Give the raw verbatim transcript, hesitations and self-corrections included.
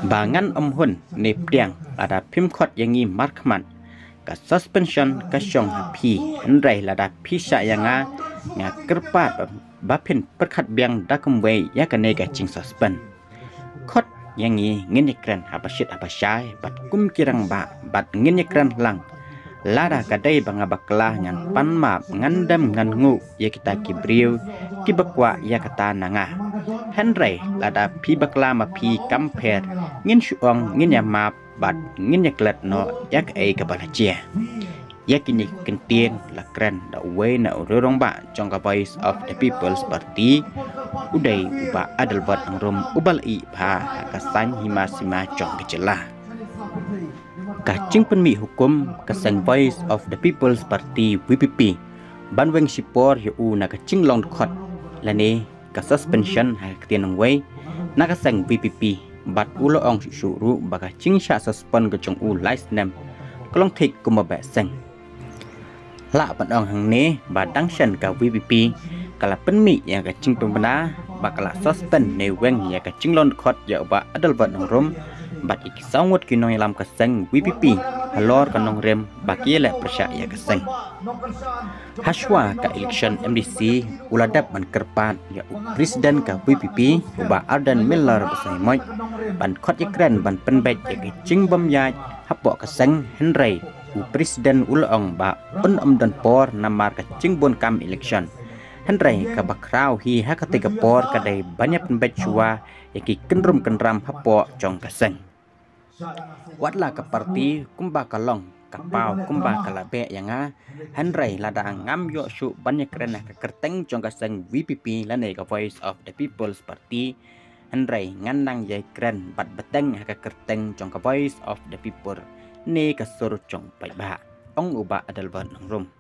Ba ngan ym hun ne pdiang lada phim khot ïa ngi markhmat. Ka suspension ka shong ha phi, hynrei lada phi shah ïa nga, nga kyrpad ba phin pyrkhat biang da kumwei ïa kane ka jingsuspend. Khot ïa ngi ngin ïakren haba shit haba shai bad kum ki rangbah bad ngin ïakren lang. Lada ka dei ba nga bakla ngan pan map, ngan dem ngan nguh ïa kita ki briew kiba kwah ïa kata na nga. Hynrei lada phi bakla ma phi kam pher, ngin shu ong ngin ïa map bad ngin ïa klet noh ïa kaei kaba la jia. Ïa kine ki kyntien la kren da uwei na u rangbah jong ka Voice of the People's Party, u dei u Bah Adelbert Nongrum uba la ïoh bha ha ka saiñ hima sima jong ka jylla. Ka jingpynmih hukum ka seng Voice of the People's Party, V P P, ban weng shipor ïa u na ka jinglong dkhot lane ka suspension ha ka ktien nongwei na ka seng V P P, bad u la ong shuh shuh ruh ba ka jingshah suspend ka jong u lai snem ka long thik kumba beh seng. Lah ban ong hangne ba dang shen ka V P P ka la pynmih ïa ka jingpynbna ba ka la suspend ne weng ïa ka jinglong dkhot ïa u Bah Adelbert Nongrum bad ïa ki saw ngut ki nongïalam ka seng V P P halor ka nongrim ba ki ïaleh pyrshah ïa ka seng. Hashwa ka election M D C, u la dep ban kyrpad ïa u president ka V P P, u Bah Ardent Miller Basaiawmoit, ban khot ïakren ban pynbeit ïa ka jingbymïaid hapoh ka seng, hynrei u president u la ong ba un ym don por namar ka jingbun kam election. Hynrei kaba khraw hi ha katei ka por ka dei ban ïa pynbeit shuwa ïa ki kynrum kynram hapoh jong ka seng. Wat la ka party kumba ka long ka paw kumba ka la beh ïa nga, hynrei lada ngam ïoh shuh ban ïakren ha ka kyrteng jong ka seng V P P lane ka Voice of the People's Party, hynrei ngan nang ïakren bad bteng ha ka kyrteng jong ka Voice of the People ne ka sur jong paidbah, ong u Bah Adelbert Nongrum.